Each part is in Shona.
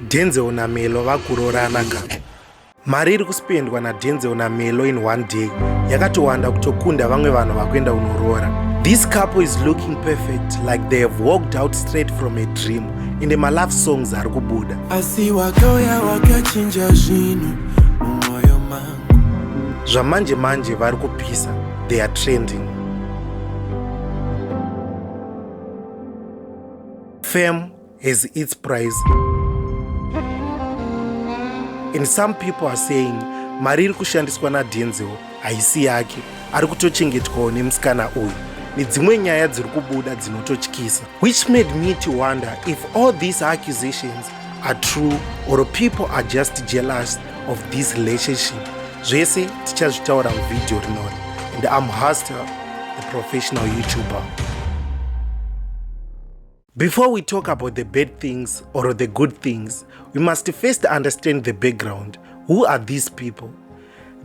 Denzel naMelo vakuroorana ka. Mari iri kuspendwa naDenzel naMelo in one day yakatowanda kutokunda vamwe vanhu vakuenda kunoroora. This couple is looking perfect like they have walked out straight from a dream ende malove songs ari kubuda. Asi wakauya wakachinja zvinhu mumwoyo mangu. Zvamanje manje vari kupisa, they are trending. Fame has its price and some people are saying mari iri kushandiswa naDenzel haisi yake, ari kutochengetwawo nemusikana uyu nedzimwe nyaya dziri kubuda dzinototyisa, which made me to wonder if all these accusations are true or people are just jealous of this relationship. Zvese tichazvitaura muvhidhiyo rinori, and I'm Haster, the professional YouTuber. Before we talk about the bad things or the good things, we must first understand the background. Who are these people?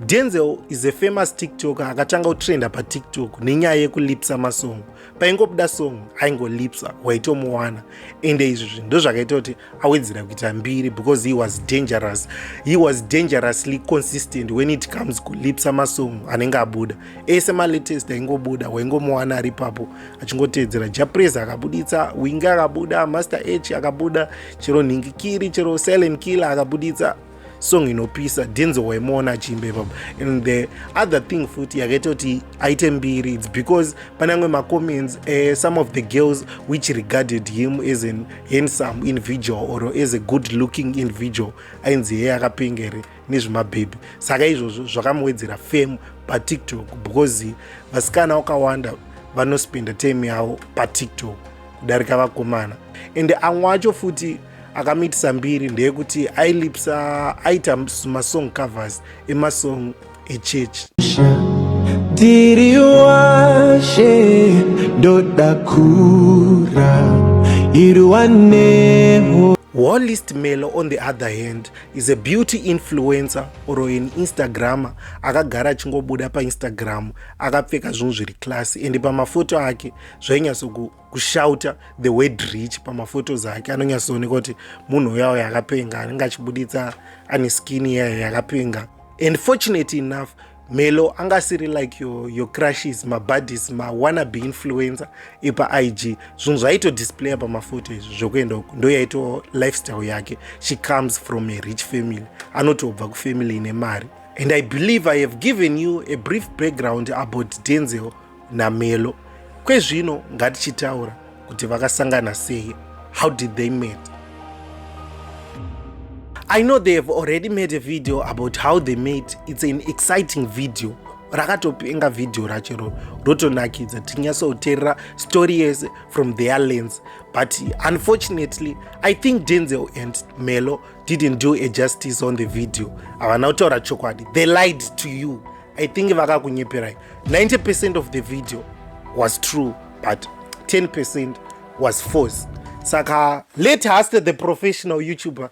Denzel is a famous TikToker akatanga kutrenda paTikTok nenyaya yekulipsa masong. Paingobuda song aingolipsa, waitomuwana. Ende izvi ndozvakaita kuti awedzera kuita mbiri because he was dangerous. He was dangerously consistent when it comes kulipsa masong anenge abuda. Ese malatest aingobuda waingomuwana ari ipapo achingoteedzera. Japrez akabuditsa, Winga akabuda, Master H akabuda, chero Nhingikiri, chero Silent Killer akabuditsa song inopisa. Denzel waimuona achiimba ipapo. And the other thing futi yakaita kuti aite mbiri, it's because pane amwe macomments, some of the girls which regarded him as an handsome individual or as a good looking individual, ainzi yeye akapenga here nezvemabhebhi. Saka izvozvo zvakamuwedzera fame paTikTok because vasikana vakawanda vanospenda time yavo paTikTok kudarika vakomana. And amwe acho futi akamuitisa mbiri ndeyekuti ailipsa, aita masong covers emasong echurch. Ndiri washe ndoda kura irwaneho. Wallist Melo, on the other hand, is a beauty influencer or an Instagrammer akagara achingobuda paInstagram akapfeka zvinhu zviri classy, and pamafoto ake zvainyatso kushouta the word rich. Pamafotos ake anonyatsooneka kuti munhu uya uyo akapenga, anenge achibuditsa ane skin iyayo yakapenga. And fortunate enough, Melo angasiri like your crushes, mabuddies, mawannabe influencer epaIG. Zvinhu zvaitodisplaya pamafoto izvi zvokuenda uku ndo yaito lifestyle yake. She comes from a rich family, anotobva kufamily ine mari. And I believe I have given you a brief background about Denzel naMelo. Kwezvino ngatichitaura kuti vakasangana sei. How did they meet? I know they have already made a video about how they met. It's an exciting video, rakatopenga video racho rotonakidza tinyatsoteerera story yese from their lens. But unfortunately, I think Denzel and Melo didn't do a justice on the video. Havana kutaura chokwadi, they lied to you. I think vakakunyeperai. 90% of the video was true, but 10% was false. Saka let us, the professional YouTuber,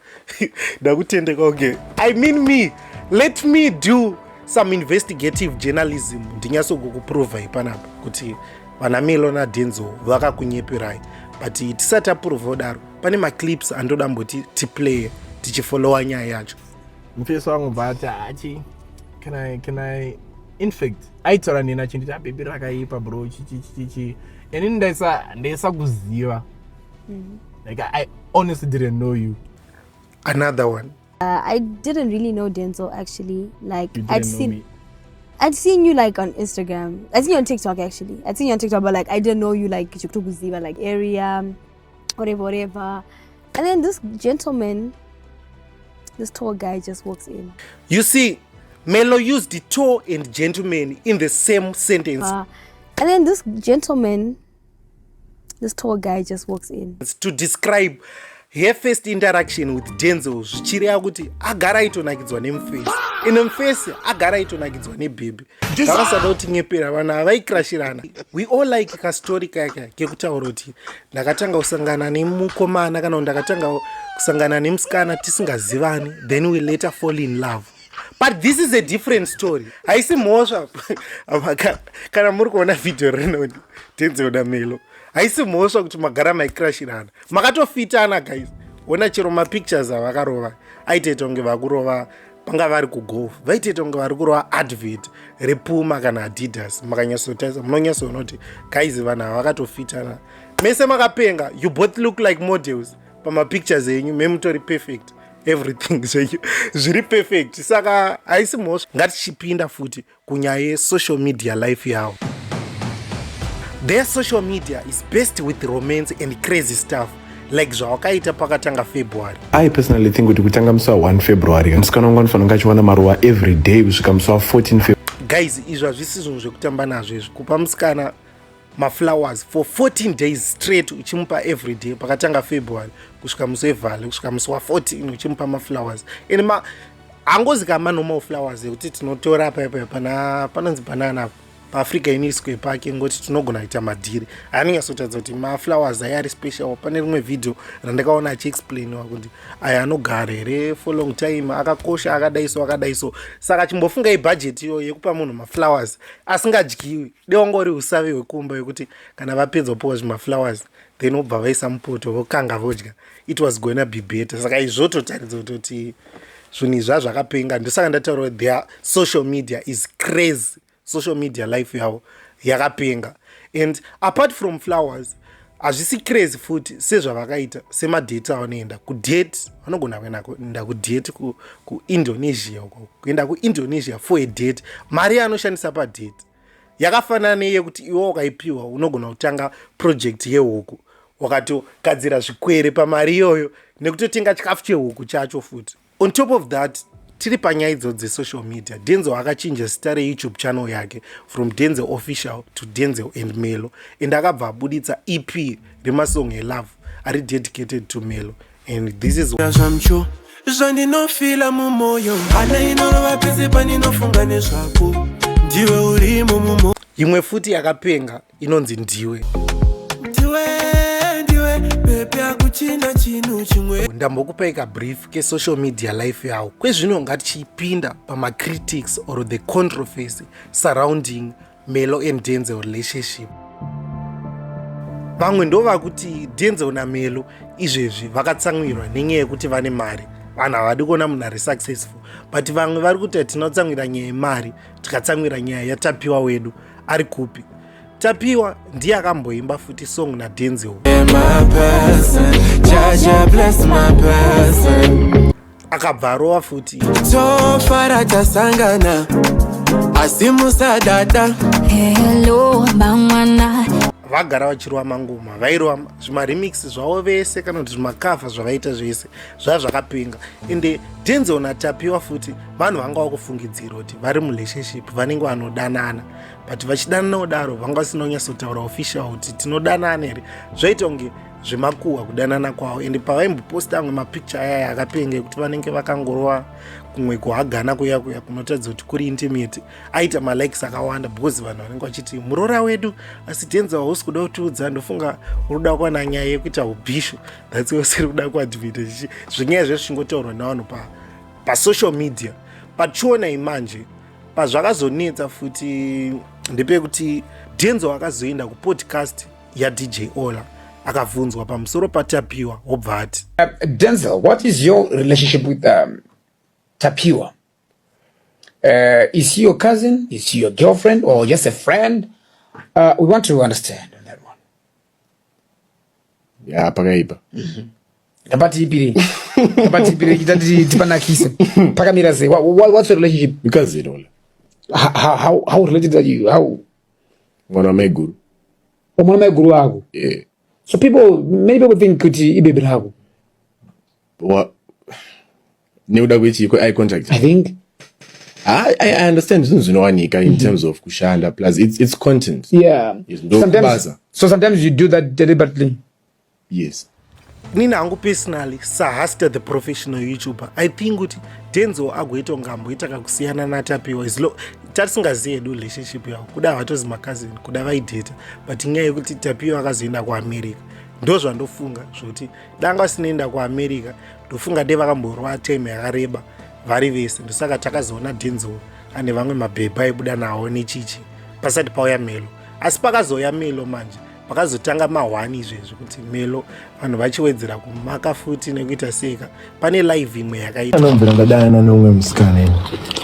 ndakutendeka, okay, I mean me, let me do some investigative journalism ndinyatsokukuprova ipanapa kuti vana Melo naDenzel vakakunyeperai. But tisati aprova kudaro, pane maclips andoda mboti tiplaye tichifollowa nyaya yacho. Mufesi wangu bva ati achi can I in fact aitaura neni achinditi, "Abhebhi rakaipa bro, chichi chichi." Inini ndaisa kuziva, like I honestly didn't know you. Another one. I didn't really know Denzel actually. Like You I'd didn't know seen me. I'd seen you like on Instagram. I'd seen you on TikTok actually. I'd seen you on TikTok, but like I didn't know you like kuziva like area, whatever, whatever. And then this gentleman, this tall guy just walks in. You see, Melo used the tall and gentleman in the same sentence And then this gentleman, this tall guy just walks in. To describe her first interaction with Denzel, zvichireva kuti agara aitonakidzwa nemufesi, ine mufesi agara aitonakidzwa nebhebhi. Ngavasada kutinyepera, vanhu havaikrashirana. We all like kastori kaka kekutaura kuti ndakatanga kusangana nemukomana kana kuti ndakatanga kusangana nemusikana tisingazivani, then we later fall in love. But this is a different story. Haisi mhosva kana muri kuona vhidhiyo rinoni Denzel naMelo, haisi mhosva kuti magara maikrashirana, makatofitana guys. Ona chero mapictures avakarova aitoita kunge vakurova panga vari kugolf, vaitoita kunge vari kurova advert rePuma kana Adidas. Makanyatsotarisa munonyatsoona kuti guys, vanhu ava vakatofitana mese, makapenga. You both look like models pamapictures enyu, memutori perfect, everything zvenyu zviri perfect, saka haisi mhosva. Ngatichipinda futi kunyaya yesocial media life yavo. Their social media is best with romance and crazy stuff like zvawakaita pakatanga February. I personally think kuti kutanga musi wa1 February, musikana wangu anofanira kunge achiwana maruva every day kusvika musi wa14 February. Guys, izvi hazvisi zvinhu zvekutamba nazvo izvi. Kupa musikana maflowers for 14 days straight, uchimupa every day pakatanga February kusvika musi wevhale, kusvika musi wa14, uchimupa maflowers, and ma hangozi kama normal flowers ekuti tinotora paipa pana panonzi banana paAfrica Unisquare Park, ngoti tinogona kuita madhiri. Anonyatsotaridza kuti maflowers aya ari special. Pane rimwe vhidhio randakaona achiexplainiwa kuti aya anogara here for long time, akakosha, akadai so, akadai so. Saka chimbofungai bhajeti iyoyo yekupa munhu maflowers asingadyiwi. Dewangori usavi hwekumba yekuti kana vapedza kupiwa zvimaflowers, then wobva vaisa mupoto, vokanga, vodya. It was gonna be better. Saka izvototaridza kutoti zvinhu izva zvakapenga. Ndosaka ndataura kuti their social media is crazy. Social media life yavo yakapenga. And apart from flowers, hazvisi crazy futi sezvavakaita semadate avanoenda kudate? Vanogona kuenda kudate kuIndonesia uko, kuenda kuIndonesia for a date. Mari yaanoshandisa padate yakafanana neyekuti iwe wakaipiwa unogona kutanga project yehuku, wakatogadzira zvikwere pamari iyoyo nekutotenga chikafu chehuku chacho futi. On top of that, tiri panyaya idzo dzesocial media, Denzel akachinja zita reYouTube channel yake from Denzel Official to Denzel and Melo, and akabva abuditsa EP remasong elove ari dedicated to Melo, and this is Zvamcho zvandinofila mumoyo, hana inorova pese pandinofunga nezvako, ndiwe urimo mumoyo. Imwe futi yakapenga inonzi Ndiwe. Ndiwe, ndiwe baby, akuchina chinhu chimwe. Ndambokupai kabrief kesocial media life yavo. Kwezvino ngatichipinda pamacritics or the controversy surrounding Melo and Denzel relationship. Vamwe ndo vakuti Denzel naMelo izvezvi vakatsamwirwa nenyaya yekuti vane mari, vanhu havadi kuona munhu ari successful. But vamwe vari kuti hatinotsamwira nyaya yemari, tikatsamwira nyaya yaTapiwa wedu ari kupi. Tapiwa ndiye akamboimba futi song naDenzel. My person, Jah bless my person. Akabva arova futi. Tofara tasangana, asi musadada. Hello, bangwana. Vagara vachirova mangoma, vairova zvimaremix zvavo vese kana kuti zvimakavha zvavaita zvese zvava zvakapenga. Ende Denzel naTapiwa futi vanhu vanga vakufungidzira kuti vari murelationship, vanenge vanodanana, but vachidanana kudaro vanga vasina kunyatsotaura official kuti tinodanana here. Zvaita kunge zvemakuhwa kudanana kwavo. Ende pavaimboposta amwe mapicture ayaya akapenga ekuti vanenge vakangorova kumwe kuhagana kuya kuya kunotaridza kuti kuri intimate, aita malikes akawanda because vanhu vanenge vachiti muroora wedu. Asi Denzel, hausi kuda kutiudza. Ndofunga uri kuda kuwana nyaya yekuita ubhishu, that's why usiri kuda kuadmita. Zvinyaya zvezvo zvichingotaurwa nevanhu pasocial media. But chionai manje, pazvakazonetsa futi ndepekuti Denzel akazoenda kupodcast yaDJ Ola, akabvunzwa pamusoro paTapiwa, wobva ati, Denzel, what is your relationship with Tapiwa? Is he your cousin? Is he your girlfriend or just a friend? We want to understand on that one. Ya, pakaipa. Ngapatipire. Ngapatipire chitati tipanakise. Pakamira sei? What's your relationship? Cousin Ola. How related are you? How? Mwana wamaiguru. Mwana maiguru wako. Yeah. So people, many people think kuti ibaby rako. Nekuda kwechii, kwe-eye contact? I think. I understand zvinhu zvinowanika in terms of kushanda, plus it's content. Yes, ndo Sometimes, kubasa. so sometimes you do that deliberately. Yes. Nini hangu personally, saHaster the Professional YouTuber, I think kuti Denzel agoita kunge amboita kakusiyana naTapiwa. Izlo tatisingazivi hedu relationship yavo, kuda havatozi macousin, kuda vaidheta, but inyaya yekuti Tapiwa akazoenda kuAmerica. Ndo zvandofunga zvokuti danga vasinoenda kuAmerica, ndofunga dei vakamborova time yakareba vari vese. Ndosaka takazoona Denzel ane vamwe mabhebha aibuda nawo nechichi pasati pauya Melo. Asi pakazouya Melo manje, Pakazotanga mahwani izvezvi kuti Melo vanhu vachiwedzera kumaka futi nekuita seka. Pane live imwe yakaita. Anobvira ndadanana neumwe musikana ini.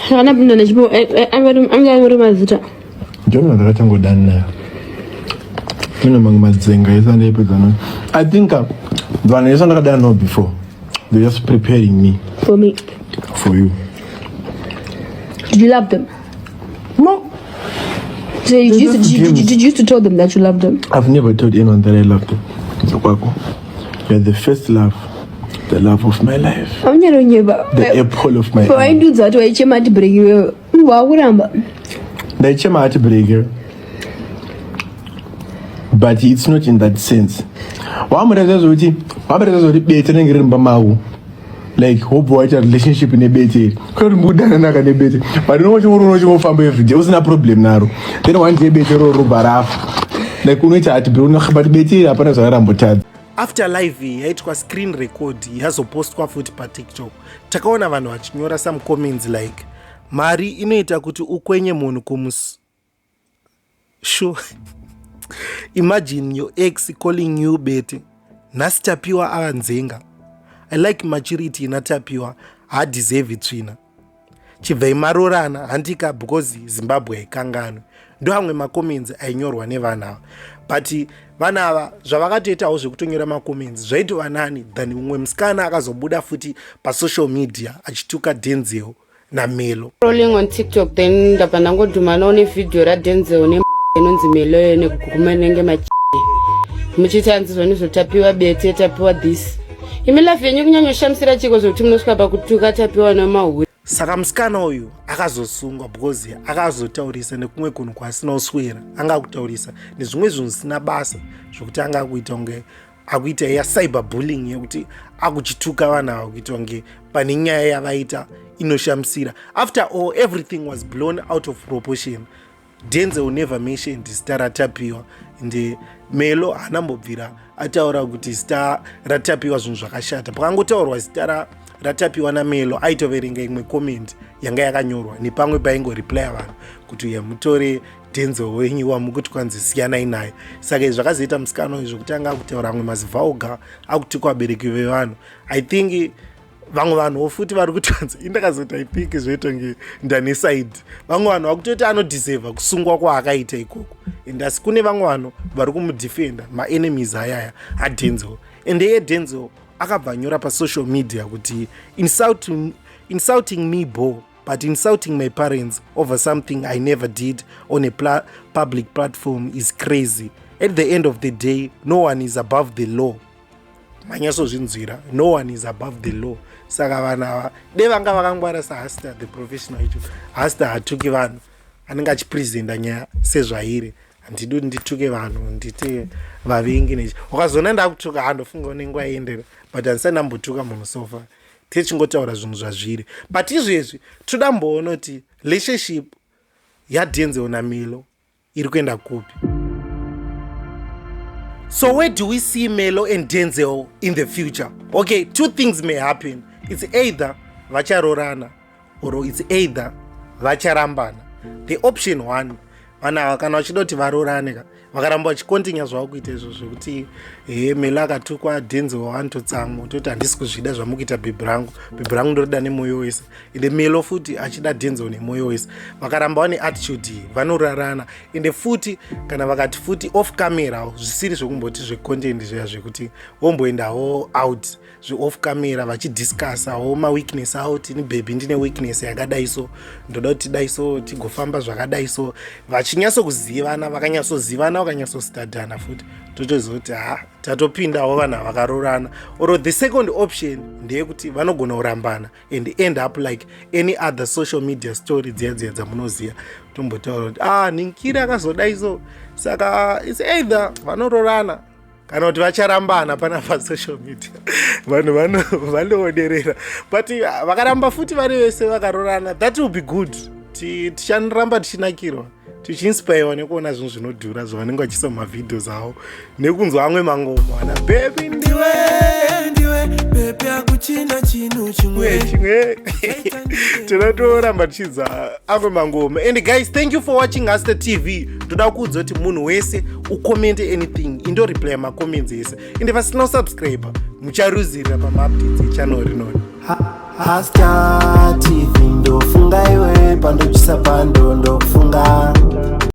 Kana pinda nechipo anga ari mazita. Ndiyo ndakatangodana nayo. Mine mamwe madzenga ese andaipedza nayo. I think vanhu vese ndakadana navo before. They're just preparing me. For me. For you. Did you love them? No. So you used to, did you used to tell them that you loved them? I've never told anyone that I loved them. Kwako. You're the first love, the love of my life. The apple of my eye. Pawaindudza kuti waichema heartbreak iwewe. Wakuramba. Ndaichema heartbreak. But it's not in that sense. Wamuratidza kuti wamuratidza kuti bete rinenge riri mumba mavo. Like hope waita relationship nebete iri. Kwete kuti mukudanana nebete. But unongoti uchingofamba everyday usina problem naro. Then one day bete roro robva rafa. Like unoita heartbreak but bete iri hapana zvakarambotadza. After live iyi yaitwa screen record yazopostwa futi paTikTok. Takaona vanhu vachinyora some comments like mari inoita kuti ukwenye munhu kumus sure. Imagine your ex calling you bete. Nhasi Tapiwa ava nzenga. I like maturity ina Tapiwa. Haadeserve tsvina. Chibvai marorana handika because Zimbabwe haikanganwe. Ndo amwe macomments ainyorwa nevanhu ava. But vanhu ava zvavakatoitawo zvekutonyora macomments zvaitova nani than umwe musikana akazobuda futi pasocial media achituka Denzel naMelo. Scrolling on TikTok then ndabva ndangodhumanawo nevhidhiyo raDenzel ne inonzi Melo nekuguma inenge machi muchiti hanzi zvoni zvotapiwa bete tapiwa this imi love yenyu kunyanyoshamisira chiko zvokuti munosvika pakutuka tapiwa nemahure. Saka musikana uyu akazosungwa because akazotaurisa nekumwe kunhu kwaasina kuswera, anga kutaurisa nezvimwe zvinhu zvisina basa zvokuti anga akuita kunge akuita iya cyber bullying yekuti akuchituka vanhu ava kuita kunge pane nyaya yavaita inoshamisira. After all, everything was blown out of proportion. Denzel never mentioned zita raTapiwa and Melo haana mbobvira ataura kuti zita raTapiwa zvinhu zvakashata. Pakangotaurwa zita raTapiwa naMelo aitoverenga imwe comment yanga yakanyorwa nepamwe paingoreplya vanhu kuti uye mutore Denzel wenyu wamukuti kwanzi siyanai naye. Saka izvi zvakazoita musikana uyu zvekuti anga akutaura amwe mazivhauga akutukwa vabereki vevanhu. I think vamwe vanhuwo futi vari kutonzi indakazoti I think zvoita kunge ndane side. Vamwe vanhu vakutoti anodeserva kusungwa kwaakaita ikoko, and asi kune vamwe vanhu vari kumudefenda, maenemies ayaya aDenzel. And iye Denzel akabva anyora pasocial media kuti insulting me bo, but insulting my parents over something I never did on a public platform is crazy. At the end of the day, no one is above the law. Manyatsozvinzwira, no one is above the law. Saka vanhu ava de vanga vakangwara saHasta the professional icho. Hasta hatuki vanhu, anenge achipresenta nyaya sezvairi. Handidi kuti ndituke vanhu, ndite vavengi nechi. Ukazoona ndakutuka handofunga unenge waendera, but handisati ndambotuka munhu so far. Tichingotaura zvinhu zvazviri. But izvezvi toda mboona kuti relationship yaDenzel naMelo iri kuenda kupi. So where do we see Melo and Denzel in the future? Okay, two things may happen. It's either vacharorana or it's either vacharambana. The option one, vanhu ava kana vachida kuti varorane ka, vakaramba vachikontinya zvavo kuita izvo zvekuti he Melo akatukwa Denzel wanototsamwa toti handisi kuzvida zvamukuita bhebhi rangu, bhebhi rangu ndorida nemwoyo wese. Ende Melo futi achida Denzel nemwoyo wese. Vakaramba vane attitude iyi vanorarana. Ende futi kana vakati futi off camera zvisiri zvekumboti zvecontent zviya zvekuti vomboendawo out zveoff camera vachidiscussawo maweakness avo, tini baby ndine weakness yakadai so, ndoda kuti tidai so, tigofamba zvakadai so, vachinyatsokuzivana, vakanyatsozivana, vakanyatsostadhana futi totozoti ha tatopindawo vanhu vakarorana. Or the second option ndeyekuti vanogona kurambana and end up like any other social media story dziya dziya dzamunoziva, tombotaura kuti ah ninkiri akazodai so. Saka it's either vanororana kana kuti vacharambana pana pasocial media vanhu vanoonerera. But vakaramba futi vari vese vakarorana, that will be good. Ticharamba tichinakirwa, tichiinspirewa nekuona zvinhu zvinodhura zvavanenge vachiisa mumavideos avo nekunzwa amwe mangoma ana baby ndiwe ndiwe. Baby akuchina chinhu chimwe. Chimwe tinotoramba tichidza amwe mangoma. And guys, thank you for watching Hasta TV. Ndoda kuudza kuti munhu wese ucommente anything, indoreplya macomments ese. Ende vasina kusubscribe, mucharuzirira pamaupdates echannel rinoni. Hasta TV ndofunga.